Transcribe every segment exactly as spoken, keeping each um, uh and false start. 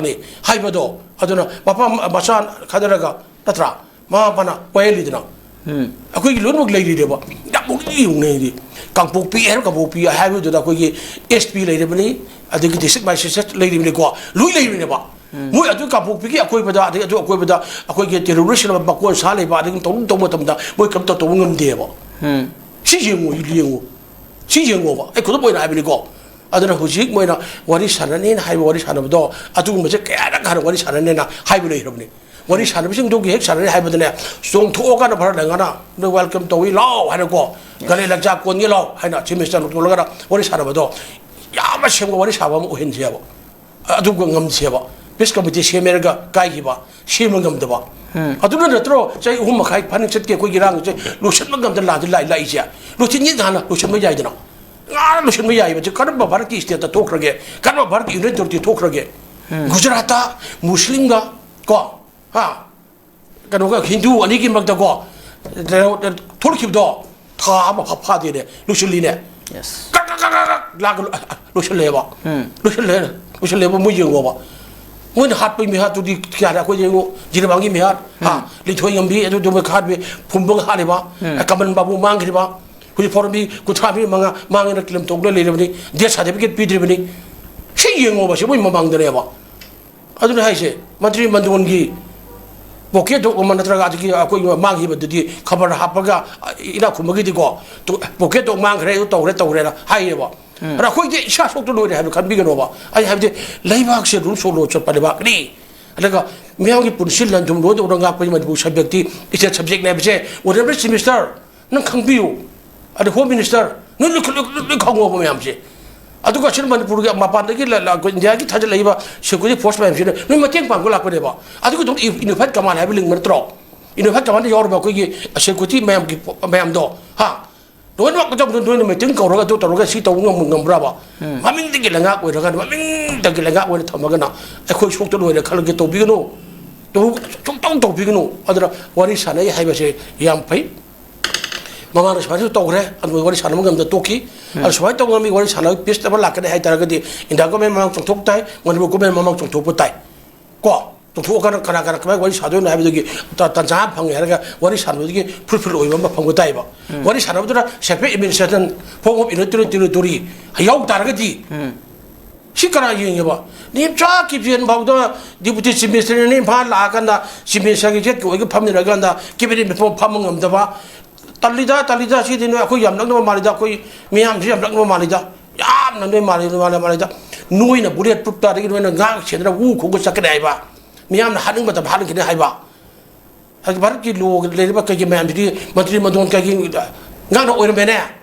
ꯅꯤ ꯍꯥꯏꯕꯗꯣ꯫ ꯑꯗꯨꯅ ꯃꯄꯥ ꯃꯆꯥ ꯈꯥꯏꯗꯔꯒ, ꯅꯠꯇ꯭ꯔꯥ, ꯃꯃꯥ ꯃꯄꯥꯅ ꯋꯥꯌꯦꯜꯂꯤꯗꯅ꯫ ꯑꯩꯈꯣꯏꯒꯤ ꯂꯣꯏꯅꯃꯛ ꯂꯩꯔꯤꯅꯦꯕ꯫ ꯌꯥꯝ ꯅꯣꯛꯅꯤꯡ ꯌꯦꯡꯉꯨꯅꯦ ꯑꯩꯗꯤ꯫ ꯀꯥꯡꯄꯣꯛꯄꯤ ꯍꯥꯏꯔ ꯀꯥꯡꯄꯣꯛꯄꯤ ꯍꯥꯏꯕꯗꯨꯗ ꯑꯩꯈꯣꯏꯒꯤ ꯑꯦꯁ ꯄꯤ ꯂꯩꯔꯤꯕꯅꯤ, ꯑꯗꯒꯤ ꯗꯤꯁꯇ꯭ꯔꯤꯛ ꯃꯦꯖꯤꯁꯇ꯭ꯔꯦꯠ ꯂꯩꯔꯤꯕꯅꯤꯀꯣ, ꯂꯣꯏ ꯂꯩꯔꯤꯅꯦꯕ꯫ ꯃꯣꯏ ꯑꯗꯨ ꯀꯥꯡꯄꯣꯛꯄꯤꯒꯤ ꯑꯀꯣꯏꯕꯗ, ꯑꯗꯒꯤ ꯑꯗꯨ ꯑꯀꯣꯏꯕꯗ ꯑꯩꯈꯣꯏꯒꯤ ꯇꯦꯔꯣꯔꯤꯁ ꯃꯀꯣꯟ ꯁꯥ ꯂꯩꯕ, ꯑꯗꯒꯤ ꯇꯧ ꯇꯧꯕ ꯃꯇꯝꯗ ꯃꯣꯏ ꯀꯔꯤꯝꯇ ꯇꯧꯕ ꯉꯝꯗꯦꯕ꯫ ꯁꯤ ꯌꯦꯡꯉꯨ, ꯌꯦꯡꯉꯨ꯫ ꯁꯤ ꯌꯦꯡꯉꯣꯕ, ꯑꯩ ꯈꯨꯗꯝ ꯑꯣꯏꯅ ꯍꯥꯏꯕꯅꯤꯀꯣ꯫ ꯑꯗꯨꯅ ꯍꯧꯖꯤꯛ ꯃꯣꯏꯅ ꯋꯥꯔꯤ ꯁꯥꯟꯅꯅꯤꯅ ꯍꯥꯏꯕ ꯋꯥꯔꯤ ꯁꯥꯟꯅꯕꯗꯣ, ꯑꯗꯨꯒꯨꯝꯕꯁꯦ ꯀꯌꯥꯔꯛ ꯍꯥꯟꯅ ꯋꯥꯔꯤ ꯁꯥꯟꯅꯅꯤꯅ ꯍꯥꯏꯕ ꯂꯩꯈ꯭ꯔꯕꯅꯤ꯫ ꯋꯥꯔꯤ ꯁꯥꯟꯅꯕꯁꯤꯡꯗꯨꯒꯤ ꯍꯦꯛ ꯁꯥꯟꯅꯅꯤ ꯍꯥꯏꯕꯗꯅꯦ, ꯆꯣꯡꯊꯣꯛꯑꯀꯥꯟꯗ ꯐꯔ ꯂꯩꯉꯥꯅ ꯅꯣꯏ ꯋꯦꯜꯀꯝ ꯇꯧꯏ ꯂꯥꯎ ꯍꯥꯏꯅꯀꯣ, ꯒꯥꯔꯤ ꯂꯛꯆꯥ ꯀꯣꯟꯒꯦ ꯂꯥꯎ ꯍꯥꯏꯅ ꯆꯤꯐ ꯃꯤꯅꯤꯁꯇꯔꯅ ꯊꯣꯛꯂꯒ ꯋꯥꯔꯤ ꯁꯥꯟꯅꯕꯗꯣ ꯌꯥꯝꯅ ꯁꯦꯝꯕ ꯋꯥꯔꯤ ꯁꯥꯕ ꯑꯃ ꯑꯣꯏꯍꯟꯁꯦꯕ꯫ ꯑꯗꯨꯒ ꯉꯝꯁꯦꯕ꯫ ꯄꯤꯁ ꯀꯃꯤꯇꯤ ꯁꯦꯝꯃꯦꯔꯒ ꯀꯥꯏꯈꯤꯕ, ꯁꯦꯝꯕ ꯉꯝꯗꯕ꯫ ꯑꯗꯨꯅ ꯅꯠꯇ꯭ꯔꯣ ꯆꯍꯤ ꯑꯍꯨꯝ ꯃꯈꯥꯏ ꯐꯥꯅ ꯆꯠꯀꯦ ꯑꯩꯈꯣꯏꯒꯤ ꯏꯔꯥꯡꯁꯦ ꯂꯣꯏꯁꯤꯟꯕ ꯉꯝꯗ ꯂꯥꯛꯑꯗꯤ ꯂꯥꯛꯏ, ꯂꯥꯛꯏꯁꯦ? ꯂꯣꯏꯁꯤꯟꯒꯦ ꯍꯥꯟꯅ ꯂꯣꯏꯁꯤꯟꯕ ꯌꯥꯏꯗꯅ꯫ ꯉꯥꯅ ꯂꯣꯏꯁꯤꯟꯕ ꯌꯥꯏꯕꯁꯦ ꯀꯔꯝꯕ ꯚꯥꯔꯠꯀꯤ ꯁ꯭ꯇꯦꯠꯇ ꯊꯣꯛꯈ꯭ꯔꯒꯦ? ꯀꯔꯝꯕ ꯚꯥꯔꯠꯀꯤ ꯌꯨꯅꯤꯌꯟ ꯇꯦꯔꯤꯇꯣꯔꯤ ꯊꯣꯛꯈ꯭ꯔꯒꯦ? ꯒꯨꯖꯔꯥꯠꯇ ꯃꯨꯁꯂꯤꯝꯒ ꯀꯣ, ꯍꯥ, ꯀꯩꯅꯣꯒ ꯍꯤꯟꯗꯨ ꯑꯅꯤꯒꯤ ꯃꯔꯛꯇꯀꯣ, ꯀꯩꯅꯣ, ꯊꯣꯛꯈꯤꯕꯗꯣ ꯊꯥ ꯑꯃ ꯐꯥ-, ꯐꯥꯗꯦꯅꯦ, ꯂꯣꯏꯁꯤꯜꯂꯤꯅꯦ꯫ ꯀꯛ, ꯀꯛ, ꯀꯛ, ꯀꯛ, ꯀꯛ, ꯂꯥꯛꯑꯒ ꯂꯣ-, ꯂꯣꯏꯁꯤꯜꯂꯦꯕ꯫ ꯂꯣꯏꯁꯤꯜꯂꯦ, ꯂꯣꯏꯁꯤꯜꯂꯦꯕ, ꯃꯣꯏ ꯌꯦꯡꯉꯣꯕ꯫ ꯃꯣꯏꯅ ꯍꯥꯠꯄꯒꯤ ꯃꯤꯍꯥꯠꯇꯨꯗꯤ ꯀꯌꯥꯅ ꯑꯩꯈꯣꯏꯗ ꯌꯦꯡꯉꯣ, ꯖꯤꯔꯤꯕꯥꯝꯒꯤ ꯃꯤꯍꯥꯠ, ꯍꯥ, ꯂꯤꯟꯊꯣꯏ ꯉꯝꯕꯤ, ꯑꯗꯨ, ꯑꯗꯨ ꯍꯥꯠꯄꯤ, ꯐꯨꯝꯕꯒ ꯍꯥꯠꯂꯤꯕ, ꯀꯃꯟ ꯕꯥꯕꯨ ꯃꯥꯡꯈ꯭ꯔꯤꯕ, ꯍꯧꯖꯤꯛ ꯐꯥꯎꯔ ꯃꯤ ꯀꯨꯟꯊ꯭ꯔꯥ ꯃꯤ ꯃꯉꯥ ꯃꯥꯡꯉꯦꯅ ꯀ꯭ꯂꯦꯝ ꯇꯧꯗꯨꯅ ꯂꯩꯔꯕꯅꯤ, ꯗꯦꯠ ꯁꯥꯔꯇꯤꯐꯤꯀꯦꯠ ꯄꯤꯗ꯭ꯔꯤꯕꯅꯤ꯫ ꯁꯤ ꯌꯦꯡꯉꯣꯕ, ꯁꯤ ꯃꯣꯏ ꯃꯃꯥꯡꯗꯅꯦꯕ꯫ ꯑꯗꯨꯅ ꯍꯥꯏꯁꯦ, ꯃꯟꯇ꯭ꯔꯤ ꯃꯟꯗꯣꯟꯒꯤ ꯄꯣꯀꯦꯠ ꯗꯣꯛ ꯑꯃ ꯅꯠꯇ꯭ꯔꯒ ꯑꯗꯒꯤ ꯑꯩꯈꯣꯏꯒꯤ ꯃꯥꯡꯈꯤꯕꯗꯨꯗꯤ ꯈꯕꯔ ꯍꯥꯞꯄꯒ, ꯏꯅꯥꯛ ꯈꯨꯟꯕꯒꯤꯗꯤꯀꯣ, ꯇꯨ-, ꯄꯣꯀꯦꯠ ꯗꯣꯛ ꯃꯥꯡꯈ꯭ꯔꯦ, ꯑꯗꯨ ꯇꯧꯈ꯭ꯔꯦ, ꯇꯧꯈ꯭ꯔꯦꯅ ꯍꯥꯏꯌꯦꯕ꯫ ꯑꯗ ꯑꯩꯈꯣꯏꯗꯤ ꯏꯁꯥ ꯁꯣꯛꯇ ꯂꯣꯏꯔꯦ ꯍꯥꯏꯕ ꯈꯟꯕꯤꯒꯅꯣꯕ꯫ ꯑꯩ ꯍꯥꯏꯕꯗꯤ ꯂꯩꯕꯥꯛꯁꯦ ꯔꯨꯜ ꯁꯣ ꯂꯣ ꯆꯠꯄ ꯂꯩꯕꯥꯛꯅꯤ꯫ ꯑꯗꯨꯒ ꯃꯤꯌꯥꯝꯒꯤ ꯄꯨꯟꯁꯤ ꯂꯟ ꯊꯨꯝ ꯂꯣꯏꯗꯧꯅ ꯉꯥꯛꯄꯒꯤ ꯃꯅꯤꯄꯨꯔ ꯁꯕꯖꯦꯛꯇꯤ ꯏꯁꯇꯦꯠ ꯁꯕꯖꯦꯛꯅꯦ ꯍꯥꯏꯕꯁꯦ, ꯑꯣꯅꯔꯦꯕꯜ ꯆꯤꯐ ꯃꯤꯅꯤꯁꯇꯔ, ꯅꯪ ꯈꯪꯕꯤꯌꯨ꯫ ꯑꯗ ꯍꯣꯝ ꯃꯤꯅꯤꯁꯇꯔ, ꯅꯣꯏ ꯂꯣꯏ, ꯂꯣꯏ, ꯂꯣꯏ ꯈꯪꯉꯣꯕ ꯃꯌꯥꯝꯁꯦ꯫ ꯑꯗꯨꯒ ꯑꯁꯤꯅ ꯃꯅꯤꯄꯨꯔꯒꯤ ꯃꯄꯥꯟꯗꯒꯤ ꯂ-, ꯂ-, ꯑꯩꯈꯣꯏ ꯏꯟꯗꯤꯌꯥꯒꯤ ꯊꯥꯖꯤꯜꯂꯛꯏꯕ ꯁꯦꯀ꯭ꯌꯨꯔꯤꯇꯤ ꯐꯣꯔꯁ ꯃꯌꯥꯝꯁꯤꯅ ꯅꯣꯏ ꯃꯇꯦꯡ ꯄꯥꯡꯕ ꯂꯥꯛꯄꯅꯦꯕ꯫ ꯑꯗꯨꯒꯤ ꯑꯗꯨꯝ ꯌꯨꯅꯤꯐꯥꯏꯠ ꯀꯃꯥꯟ ꯍꯥꯏꯕ ꯂꯤꯡꯕ ꯅꯠꯇ꯭ꯔꯣ? ꯌꯨꯅꯤꯐꯥꯏꯠ ꯀꯃꯥꯟꯗ ꯌꯥꯎꯔꯕ ꯑꯩꯈꯣꯏꯒꯤ ꯁꯦꯀ꯭ꯌꯨꯔꯤꯇꯤ ꯃꯌꯥꯝꯒꯤ ꯄꯣ-, ꯃꯌꯥꯝꯗꯣ, ꯍꯥ? ꯂꯣꯏꯅꯃꯛ ꯑꯗꯨꯝ ꯅꯣꯏꯅ ꯃꯤꯇꯤꯡ ꯀꯧꯔꯒ ꯑꯗꯨ ꯇꯧꯔꯒ ꯁꯤ ꯇꯧꯕ ꯉꯝ-, ꯉꯝꯕ꯭ꯔꯕ? ꯃꯃꯤꯡꯗꯒꯤ ꯂꯩꯉꯥꯛ ꯑꯣꯏꯔꯒ, ꯃꯃꯤꯡꯗꯒꯤ ꯂꯩꯉꯥꯛ ꯑꯣꯏꯅ ꯊꯝꯃꯒꯅ ꯑꯩꯈꯣꯏ ꯁꯣꯛꯇ ꯂꯣꯏꯔꯦ ꯈꯜꯂꯒ ꯇꯧꯕꯤꯒꯅꯨ꯫ ꯇꯧ-, ꯁꯨꯡꯇꯧ ꯇꯧꯕꯤꯒꯅꯨ꯫ ꯑꯗꯨꯅ ꯋꯥꯔꯤ ꯁꯥꯟꯅꯩ ꯍꯥꯏꯕꯁꯦ ꯌꯥꯝ ꯐꯩ꯫ ꯃꯃꯥꯡꯗ ꯁꯨꯃꯥꯏꯅꯁꯨ ꯇꯧꯈ꯭ꯔꯦ, ꯑꯗꯨ ꯋꯥꯔꯤ ꯁꯥꯟꯅꯕ ꯉꯝꯗ ꯇꯣꯛꯈꯤ꯫ ꯑꯗꯨ ꯁꯨꯃꯥꯏꯅ ꯇꯧ ꯉꯝꯃꯤ, ꯋꯥꯔꯤ ꯁꯥꯟꯅꯕ ꯄꯤꯁ ꯑꯃ ꯂꯥꯛꯀꯅꯤ ꯍꯥꯏ ꯇꯥꯔꯒꯗꯤ ꯏꯟꯗꯤꯌꯥ ꯒꯣꯔꯃꯦꯟ ꯃꯃꯥꯡ ꯆꯣꯡꯊꯣꯛ ꯇꯥꯏ, ꯃꯅꯤꯄꯨꯔ ꯒꯣꯔꯃꯦꯟ ꯃꯃꯥꯡ ꯆꯣꯡꯊꯣꯛꯄ ꯇꯥꯏ꯫ ꯀꯣ, ꯆꯣꯡꯊꯣꯛꯑꯒ ꯀꯅꯥ ꯀꯅꯥ ꯀꯃꯥꯏꯅ ꯋꯥꯔꯤ ꯁꯥꯗꯣꯏꯅꯣ ꯍꯥꯏꯕꯗꯨꯒꯤ ꯇ-, ꯇꯥꯟꯖꯥ ꯑꯃ ꯐꯪꯉꯦ ꯍꯥꯏꯔꯒ ꯋꯥꯔꯤ ꯁꯥꯟꯅꯕꯗꯒꯤ ꯐ꯭ꯔꯨꯠꯐꯨꯜ ꯑꯣꯏꯕ ꯑꯃ ꯐꯪꯕ ꯇꯥꯏꯕ꯫ ꯋꯥꯔꯤ ꯁꯥꯟꯅꯕꯗꯨꯅ separate administration, form of unitary territory ꯌꯥꯎ ꯇꯥꯔꯒꯗꯤ ꯁꯤ ꯀꯅꯥ ꯌꯦꯡꯉꯦꯕ? ꯅꯦꯝꯆꯥ ꯀꯤꯞꯖꯦꯟ ꯐꯥꯎꯗ ꯗꯤꯄꯨꯇꯤ ꯆꯤꯐ ꯃꯤꯅꯤꯁꯇꯔꯅ ꯏꯝꯐꯥꯜ ꯂꯥꯛꯑꯀꯥꯟꯗ ꯆꯤꯐ ꯃꯤꯅꯤꯁꯇꯔꯒꯤ ꯖꯦꯠꯀꯤ ꯑꯣꯏꯒ ꯐꯝꯃꯤꯟꯅꯔꯀꯥꯟꯗ ꯀꯦꯕꯤꯅꯦꯠ ꯃꯤꯐꯝ ꯐꯝꯕ ꯉꯝꯗꯕ, ꯇꯜꯂꯤꯗ, ꯇꯜꯂꯤꯗ, ꯁꯤꯗꯤ ꯅꯣꯏ ꯑꯩꯈꯣꯏ ꯌꯥꯝ ꯅꯛꯅꯕ ꯃꯥꯜꯂꯤꯗ, ꯑꯩꯈꯣꯏ ꯃꯤꯌꯥꯝꯁꯤ ꯌꯥꯝ ꯅꯛꯅꯕ ꯃꯥꯜꯂꯤꯗ, ꯌꯥꯝꯅ ꯅꯣꯏ ꯃꯥꯜꯂꯤ, ꯅꯣꯏ ꯃꯥꯜꯂꯤ, ꯃꯥꯜꯂꯤꯗ꯫ ꯅꯣꯏꯅ ꯕꯨꯂꯦꯠ ꯄ꯭ꯔꯨꯐ ꯇꯥꯔꯒ ꯅꯣꯏꯅ ꯉꯥꯛ ꯁꯦꯟꯗꯅ ꯎ ꯈꯣꯡꯒ ꯆꯠꯀꯅꯤ ꯍꯥꯏꯕ, ꯃꯤꯌꯥꯝꯅ ꯍꯥꯠꯅꯤꯡꯕ ꯃꯇꯝꯗ ꯍꯥꯠꯅꯤꯡꯒꯅꯤ ꯍꯥꯏꯕ꯫ ꯍꯧꯖꯤꯛ ꯚꯥꯔꯠꯀꯤ ꯂꯣꯒ ꯂꯩꯔꯤꯕ ꯀꯩꯒꯤ ꯃꯌꯥꯝꯁꯤꯗꯤ ꯃꯟꯇ꯭ꯔꯤ ꯃꯟꯗꯣꯟ ꯀꯩꯒꯤ ꯉꯥꯛꯅ ꯑꯣꯏꯔꯝꯃꯦꯅꯦ꯫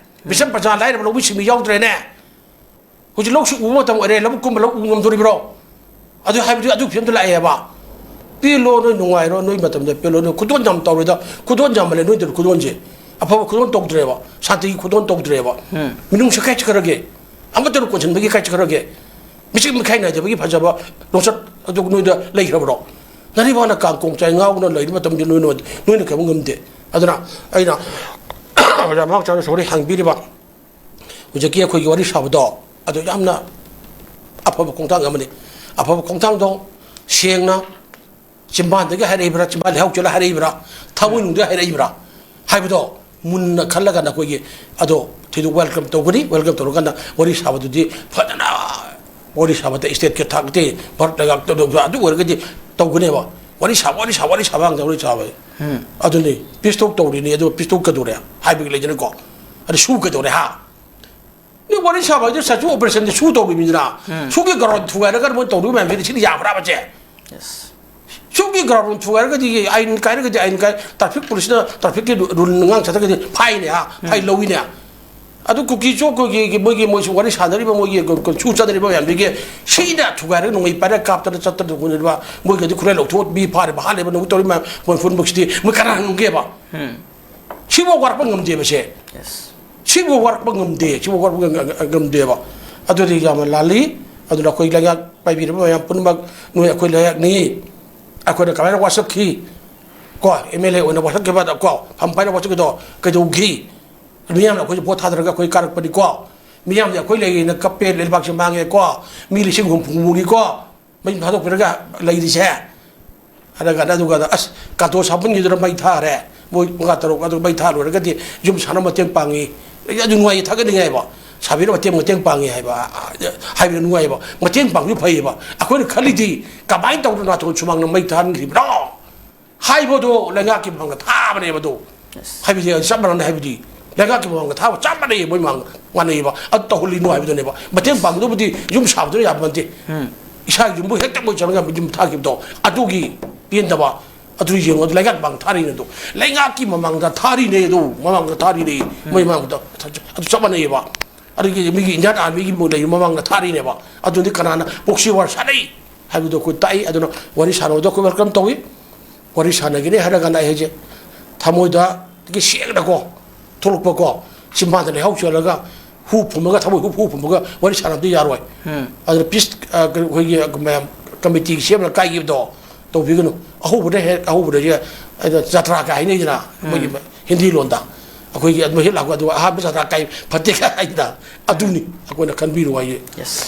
ꯕꯤꯁꯝ ꯄ꯭ꯔꯖꯥ ꯂꯥꯏꯔꯕ ꯂꯧꯃꯤ ꯁꯤꯟꯃꯤ ꯌꯥꯎꯗ꯭ꯔꯦꯅꯦ꯫ ꯍꯧꯖꯤꯛ ꯂꯧꯁꯤ ꯎꯕ ꯃꯇꯝ ꯑꯣꯏꯔꯦ, ꯂꯧꯕꯨꯛ ꯀꯨꯝꯕ ꯂꯧ ꯎ ꯉꯝꯗꯣꯔꯤꯕ꯭ꯔꯣ? ꯑꯗꯨ ꯍꯥꯏꯕꯗꯤ ꯑꯗꯨ ꯐꯤꯕꯝꯗ ꯂꯥꯛꯑꯦꯕ꯫ ꯄꯦꯜꯂꯣ, ꯅꯣꯏ ꯅꯨꯡꯉꯥꯏꯔꯣ, ꯅꯣꯏ ꯃꯇꯝꯗ ꯄꯦꯜꯂꯣ, ꯅꯣꯏ ꯈꯨꯗꯣꯟ ꯌꯥꯝ ꯇꯧꯔꯦꯗ, ꯈꯨꯗꯣꯟ ꯌꯥꯝꯃꯜꯂꯦ ꯅꯣꯏꯗ ꯈꯨꯗꯣꯟꯁꯦ꯫ ꯑꯐꯕ ꯈꯨꯗꯣꯟ ꯇꯧꯗ꯭ꯔꯦꯕ, ꯁꯥꯟꯇꯤꯒꯤ ꯈꯨꯗꯣꯟ ꯇꯧꯗ꯭ꯔꯦꯕ꯫ ꯃꯤꯅꯨꯡꯁꯤ ꯀꯥꯏ ꯆꯠꯈ꯭ꯔꯒꯦ? ꯑꯃꯠꯇꯅ ꯀꯣꯟꯁꯤꯟꯕꯒꯤ ꯀꯥꯏ ꯆꯠꯈ꯭ꯔꯒꯦ? ꯃꯤꯆꯤꯛ ꯃꯤꯈꯥꯏ ꯅꯥꯏꯗꯕꯒꯤ ꯐꯖꯕ ꯂꯣꯟꯆꯠ ꯑꯗꯨ ꯅꯣꯏꯗ ꯂꯩꯈ꯭ꯔꯕ꯭ꯔꯣ? ꯅꯥꯔꯤꯕꯥꯅ ꯀꯥꯡ ꯀꯣꯡ ꯆꯥꯏ ꯉꯥꯎꯅ ꯂꯩꯔꯤꯕ ꯃꯇꯝꯗ ꯅꯣꯏꯅ, ꯅꯣꯏꯅ ꯀꯩꯝ ꯉꯝꯗꯦ꯫ ꯑꯗꯨꯅ ꯑꯩꯅ ꯑꯣꯖꯥ ꯃꯍꯥꯛ ꯆꯥꯅ ꯁꯣꯔꯤ ꯍꯥꯡꯕꯤꯔꯤꯕ ꯍꯧꯖꯤꯛꯀꯤ ꯑꯩꯈꯣꯏꯒꯤ ꯋꯥꯔꯤ ꯁꯥꯕꯗꯣ ꯑꯗꯨ ꯌꯥꯝꯅ ꯑꯐꯕ ꯈꯣꯡꯊꯥꯡ ꯑꯃꯅꯤ꯫ ꯑꯐꯕ ꯈꯣꯡꯊꯥꯡꯗꯣ ꯁꯦꯡꯅ ꯆꯤꯝꯕꯥꯟꯗꯒꯤ ꯍꯥꯏꯔꯛꯏꯕ꯭ꯔꯥ, ꯆꯤꯝꯕꯥꯟ ꯂꯩꯍꯥꯎ ꯆꯦꯜꯂ ꯍꯥꯏꯔꯛꯏꯕ꯭ꯔꯥ, ꯊꯃꯣꯏꯅꯨꯡꯗ ꯍꯥꯏꯔꯛꯏꯕ꯭ꯔꯥ ꯍꯥꯏꯕꯗꯣ ꯃꯨꯟꯅ ꯈꯜꯂꯒ ꯅꯈꯣꯏꯒꯤ ꯑꯗꯣ ꯊꯤꯗꯣꯛ welcome ꯇꯧꯒꯅꯤ꯫ Welcome ꯇꯧꯔꯀꯥꯟꯗ ꯋꯥꯔꯤ ꯁꯥꯕꯗꯨꯗꯤ ꯐꯖꯅ ꯋꯥꯔꯤ ꯁꯥꯕꯗ ꯏꯁꯇꯦꯠꯀꯤ ꯊꯥꯛꯇꯤ ꯚꯥꯔꯠ ꯂꯩꯉꯥꯛꯇ ꯑꯗꯨ ꯑꯣꯏꯔꯒꯗꯤ ꯇꯧꯒꯅꯦꯕ꯫ ꯋꯥꯔꯤ ꯁꯥꯕ, ꯋꯥꯔꯤ ꯁꯥꯕ, ꯋꯥꯔꯤ ꯁꯥꯕ ꯉꯥꯛꯇ ꯋꯥꯔꯤ ꯁꯥꯕ꯫ ꯑꯗꯨꯅꯤ ꯄꯤꯁ ꯇꯣꯛ ꯇꯧꯔꯤꯅꯤ꯫ ꯑꯗꯣ ꯄꯤꯁ ꯇꯣꯛ ꯀꯩꯗꯧꯔꯦ ꯍꯥꯏꯕꯒꯤ ꯂꯩꯗꯅꯀꯣ꯫ ꯑꯗꯨ ꯁꯨ ꯀꯩꯗꯧꯔꯦ ꯍꯥ? ꯅꯣꯏ ꯋꯥꯔꯤ ꯁꯥꯕ ꯍꯥꯏꯗꯣ ꯁꯥꯆꯨ ꯑꯣꯄꯔꯦꯁꯟꯗꯤ ꯁꯨ ꯇꯧꯔꯤꯕꯅꯤꯗꯅ꯫ ꯁꯨꯒꯤ ꯒ꯭ꯔꯥꯎꯟ ꯊꯨꯒꯥꯏꯔꯒ ꯃꯣꯏ ꯇꯧꯔꯤꯕ ꯃꯌꯥꯝꯁꯤꯗꯤ ꯁꯤꯗꯤ ꯌꯥꯕ꯭ꯔꯥꯕꯁꯦ? ꯁꯨꯒꯤ ꯒ꯭ꯔꯥꯎꯟ ꯊꯨꯒꯥꯏꯔꯒꯗꯤ ꯑꯥꯏꯟ ꯀꯥꯏꯔꯒꯗꯤ ꯑꯥꯏꯟ ꯀꯥꯏ, ꯇ꯭ꯔꯥꯐꯤꯛ ꯄꯨꯂꯤꯁꯅ ꯇ꯭ꯔꯥꯐꯤꯛꯀꯤ ꯔꯨꯜ ꯉꯥꯡ ꯆꯠꯇ꯭ꯔꯒꯗꯤ ꯐꯥꯏꯅꯦ ꯍꯥ? ꯐꯥꯏ ꯂꯧꯏꯅꯦ꯫ ꯑꯗꯨ ꯀꯨꯀꯤ ꯆꯣꯛ ꯀꯨꯀꯤꯒꯤ ꯃꯣꯏꯒꯤ ꯃꯣꯏꯁꯨ ꯋꯥꯔꯤ ꯁꯥꯟꯅꯔꯤꯕ ꯃꯣꯏꯒꯤ ꯁꯨ ꯆꯠꯅꯔꯤꯕ ꯃꯌꯥꯝꯗꯨꯒꯤ ꯁꯤꯅ ꯊꯨꯒꯥꯏꯔꯒ ꯅꯣꯡꯃꯩ ꯄꯥꯏꯔꯒ ꯀꯥꯞꯇꯅ ꯆꯠꯇꯅ ꯇꯧꯅꯔꯤꯕ ꯃꯣꯏꯒꯗꯤ ꯈꯨꯠꯂꯥꯏ ꯂꯧꯊꯣꯛ ꯃꯤ ꯐꯥꯔꯤꯕ ꯍꯥꯠꯂꯤꯕ ꯅꯧ ꯇꯧꯔꯤꯕ ꯃꯌꯥꯝ ꯃꯣꯏ ꯄꯨꯝꯅꯃꯛꯁꯤꯗꯤ ꯃꯣꯏ ꯀꯅꯥ ꯍꯪꯒꯦꯕ? ꯁꯤꯐꯥꯎ ꯋꯥꯔꯛꯄ ꯉꯝꯗꯦꯕ ꯁꯦ꯫ ꯁꯤꯕꯨ ꯋꯥꯔꯛꯄ ꯉꯝꯗꯦ, ꯁꯤꯕꯨ ꯋꯥꯔꯛꯄ ꯉ-, ꯉ-, ꯉꯝꯗꯦꯕ꯫ ꯑꯗꯨꯗꯤ ꯌꯥꯝꯅ ꯂꯥꯜꯂꯤ꯫ ꯑꯗꯨꯅ ꯑꯩꯈꯣꯏ ꯂꯩꯉꯥꯛ ꯄꯥꯏꯕꯤꯔꯤꯕ ꯃꯌꯥꯝ ꯄꯨꯝꯅꯃꯛ ꯅꯣꯏ ꯑꯩꯈꯣꯏ ꯂꯩꯉꯥꯛꯅꯤ꯫ ꯑꯩꯈꯣꯏꯅ ꯀꯃꯥꯏꯅ ꯋꯥꯁꯛꯈꯤ? ꯀꯣ, ꯑꯦꯝ ꯑꯦꯜ ꯑꯦ ꯑꯣꯏꯅ ꯋꯥꯁꯛꯈꯤꯕ ꯀꯣ, ꯐꯝ ꯄꯥꯏꯅ ꯋꯥꯁꯛꯈꯤꯗꯣ ꯀꯩꯗꯧꯈꯤ? ꯃꯤꯌꯥꯝꯅ ꯑꯩꯈꯣꯏꯁꯦ ꯚꯣꯠ ꯊꯥꯗꯔꯒ ꯑꯩꯈꯣꯏ ꯀꯥꯔꯛꯄꯅꯤꯀꯣ꯫ ꯃꯤꯌꯥꯝꯅ ꯑꯩꯈꯣꯏ ꯂꯩꯌꯦꯅ ꯀꯞꯄꯦ, ꯂꯩꯕꯥꯛꯁꯦ ꯃꯥꯡꯉꯦꯀꯣ꯫ ꯃꯤ ꯂꯤꯁꯤꯡ ꯍꯨꯝꯐꯨ ꯃꯨꯛꯅꯤꯀꯣ ꯃꯩ ꯊꯥꯗꯣꯛꯄꯤꯔꯒ ꯂꯩꯔꯤꯁꯦ꯫ ꯑꯗꯨꯒ, ꯑꯗꯨꯒ ꯑꯁ, ꯀꯥꯇꯣ ꯁꯥꯄꯟꯒꯤꯗꯨꯅ ꯃꯩ ꯊꯥꯔꯦ꯫ ꯃꯣꯏ ꯃꯉꯥ ꯇꯔꯨꯛ ꯑꯗꯨ ꯃꯩ ꯊꯥ ꯂꯣꯏꯔꯒꯗꯤ ꯌꯨꯝ ꯁꯥꯅꯕ ꯃꯇꯦꯡ ꯄꯥꯡꯉꯤ꯫ ꯑꯦ, ꯑꯗꯨ ꯅꯨꯡꯉꯥꯏꯌꯦ, ꯊꯥꯒꯠꯅꯤꯡꯉꯥꯏꯕ꯫ ꯁꯥꯕꯤꯅ ꯃꯇꯦꯡ, ꯃꯇꯦꯡ ꯄꯥꯡꯉꯤ ꯍꯥꯏꯕ, ꯍꯥꯏꯕꯗ ꯅꯨꯡꯉꯥꯏꯌꯦꯕ꯫ ꯃꯇꯦꯡ ꯄꯥꯡꯕꯁꯨ ꯐꯩꯌꯦꯕ꯫ ꯑꯩꯈꯣꯏꯅ ꯈꯜꯂꯤꯗꯤ ꯀꯃꯥꯏꯅ ꯇꯧꯗꯅ ꯅꯥꯇꯣꯟ ꯁꯨꯃꯥꯡꯅ ꯃꯩ ꯊꯥꯍꯟꯈ꯭ꯔꯤꯕꯅꯣ ꯍꯥꯏꯕꯗꯣ ꯂꯩꯉꯥꯛꯀꯤ ꯃꯐꯝꯗ ꯊꯥꯕꯅꯦꯕ ꯑꯗꯣ꯫ ꯍꯥꯏꯕꯗꯤ ꯆꯞ ꯃꯥꯟꯅꯅ, ꯍꯥꯏꯕꯗꯤ ꯂꯩꯉꯥꯛꯀꯤ ꯃꯃꯥꯡꯗ ꯊꯥꯕ ꯆꯞ ꯃꯥꯟꯅꯩ, ꯃꯣꯏ ꯃꯃꯥꯡ ꯃꯥꯟꯅꯩꯌꯦꯕ꯫ ꯑꯗꯨ ꯇꯧꯍꯜꯂꯤꯅꯣ ꯍꯥꯏꯕꯗꯨꯅꯦꯕ꯫ ꯃꯇꯦꯡ ꯄꯥꯡꯒꯗꯕꯨꯗꯤ ꯌꯨꯝ ꯁꯥꯕꯗꯨꯅ ꯌꯥꯕ ꯅꯠꯇꯦ꯫ ꯏꯁꯥꯒꯤ ꯌꯨꯝꯕꯨ ꯍꯦꯛꯇ ꯃꯣꯏ ꯆꯪꯉꯒ ꯌꯨꯝ ꯊꯥꯈꯤꯕꯗꯣ ꯑꯗꯨꯒꯤ ꯄꯦꯟꯗꯕ꯫ ꯑꯗꯨ ꯌꯦꯡꯉꯣ, ꯑꯗꯨ ꯂꯩꯉꯥꯛ ꯃꯃꯥꯡ ꯊꯥꯔꯤꯅꯦ ꯑꯗꯣ꯫ ꯂꯩꯉꯥꯛꯀꯤ ꯃꯃꯥꯡꯗ ꯊꯥꯔꯤꯅꯦ ꯑꯗꯣ, ꯃꯃꯥꯡꯗ ꯊꯥꯔꯤꯅꯦ꯫ ꯃꯣꯏ ꯃꯃꯥꯡꯗ ꯑꯗꯨ ꯆꯞ ꯃꯥꯟꯅꯩꯌꯦꯕ꯫ ꯑꯗꯨꯒꯤ ꯃꯤꯒꯤ ꯏꯟꯗꯤꯌꯥꯟ ꯑꯥꯔꯃꯤꯒꯤ ꯃꯣꯏ ꯂꯩꯔꯤ ꯃꯃꯥꯡꯗ ꯊꯥꯔꯤꯅꯦꯕ꯫ ꯑꯗꯨꯗꯤ ꯀꯅꯥꯅ ꯄ꯭ꯔꯣꯛꯁꯤ ꯋꯥꯔ ꯁꯥꯟꯅꯩ ꯍꯥꯏꯕꯗꯣ ꯑꯩꯈꯣꯏ ꯇꯥꯛꯏ꯫ ꯑꯗꯨꯅ ꯋꯥꯔꯤ ꯁꯥꯟꯅꯕꯗꯣ ꯑꯩꯈꯣꯏ ꯋꯦꯜꯀꯝ ꯇꯧꯏ꯫ ꯋꯥꯔꯤ ꯁꯥꯟꯅꯒꯅꯤ ꯍꯥꯏꯔ ꯀꯥꯟꯗ ꯑꯩ ꯍꯥꯏꯁꯦ ꯊꯃꯣꯏꯗꯒꯤ ꯁꯦꯡꯅꯀꯣ ꯊꯣꯛꯂꯛꯄꯀꯣ, ꯆꯤꯝꯕꯥꯟꯗ ꯂꯩꯍꯥꯎ ꯆꯦꯜꯂꯒ ꯍꯨ ꯐꯨꯝꯃꯒ, ꯊꯃꯣꯏ ꯍꯨ, ꯍꯨ ꯐꯨꯝꯃꯒ ꯋꯥꯔꯤ ꯁꯥꯟꯅꯕꯗꯤ ꯌꯥꯔꯣꯏ꯫ ꯑꯗꯨꯅ ꯄꯤꯁ, ꯑ, ꯑꯩꯈꯣꯏꯒꯤ ꯃꯌꯥꯝ ꯀꯃꯤꯇꯤꯒꯤ ꯁꯦꯝꯂꯒ ꯀꯥꯏꯈꯤꯕꯗꯣ ꯇꯧꯕꯤꯒꯅꯨ꯫ ꯑꯍꯧꯕꯗ ꯍꯦꯛ, ꯑꯍꯧꯕꯗ ꯍꯦꯛ, ꯑꯩꯅ ꯖꯇ꯭ꯔꯥ ꯀꯥꯏ ꯍꯥꯏꯅꯩꯗꯅ, ꯑꯩꯈꯣꯏꯒꯤ ꯍꯤꯟꯗꯤ ꯂꯣꯟꯗ꯫ ꯑꯩꯈꯣꯏꯒꯤ ꯑꯗꯨ ꯍꯦꯛ ꯂꯥꯛꯄ, ꯑꯗꯨꯒ ꯑꯍꯥꯟꯕ ꯖꯇ꯭ꯔꯥ ꯀꯥꯏ ꯐꯠꯇꯦ ꯀꯥꯏ ꯍꯥꯏꯗꯅ, ꯑꯗꯨꯅꯤ ꯑꯩꯈꯣꯏꯅ ꯈꯟꯕꯤꯔꯨ ꯍꯥꯏꯌꯦ꯫ ꯌꯦꯁ꯫